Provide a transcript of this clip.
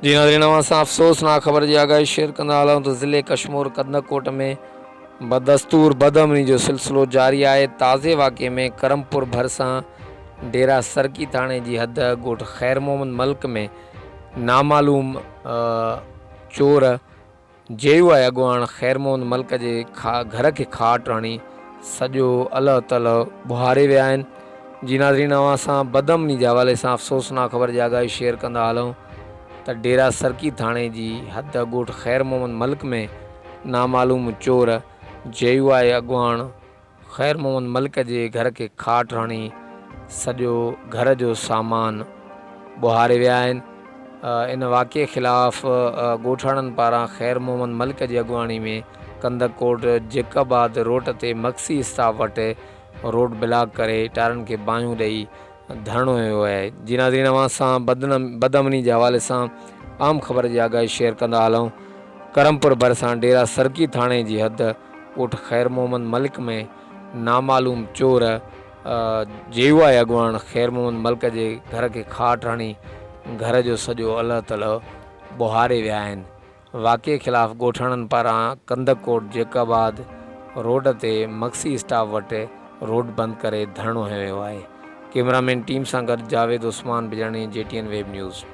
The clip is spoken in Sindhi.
جي ناظرين اوهان سان افسوسناڪ خبر جي آگاهي شيئر ڪندا هلون ته ضلعي ڪشمور ڪڌنڪوٽ ۾ بدستور بدامني جو سلسلو جاري آهي تازي واقعي ۾ ڪرمپور ڀرسان ڊيرا سرڪي ٿاڻي جي حد ڳوٺ خير محمد ملڪ ۾ نامعلوم چور جي يو آء اڳواڻ خير محمد ملڪ جي گهر کي کاٽ هڻي سڄو الهه تلهه ٻهاري ويا آهن. جي ناظرين اوهان سان بدامني جي حوالي سان افسوسناڪ خبر جي آگاهي شيئر ڪندا هلون ته ڊيرا سرڪي ٿاڻي جي حد ڳوٺ خير محمد ملڪ ۾ نامعلوم چور جي يو آء اڳواڻ خير محمد ملڪ جي گهر کي کاٽ هڻي سڄو گهر جو سامان ٻهاري ويا آهن. ان واقعي خلاف ڳوٺاڻن پاران خير محمد ملڪ جي اڳواڻي ۾ ڪنڌڪوٽ جيڪب آباد روڊ تي مگسي اسٽاپ وٽ روڊ بلاڪ ڪري ٽارن کي باهيون ڏئي ڌرڻو هنيو آهي. جي ناظرين اوهان سان بدامني جي حوالي سان اهم خبر جي آگاهي شيئر ڪندا هلون. ڪرمپور ڀرسان ڊيرا سرڪي ٿاڻي جي حد ڳوٺ خير محمد ملڪ ۾ نامعلوم چور جي يو آء اڳواڻ خير محمد ملڪ جي گهر کي کاٽ هڻي گهر جو سڄو الهه تلهه ٻوهاري ويا آهن. واقعي خلاف ڳوٺاڻن پاران ڪنڌڪوٽ جيڪب آباد روڊ تي مگسي اسٽاپ وٽ روڊ بند ڪري ڌرڻو هنيو ويو آهي. ڪئميرا مين ٽيم سان گڏ Javed Usman Bijani G T N web news.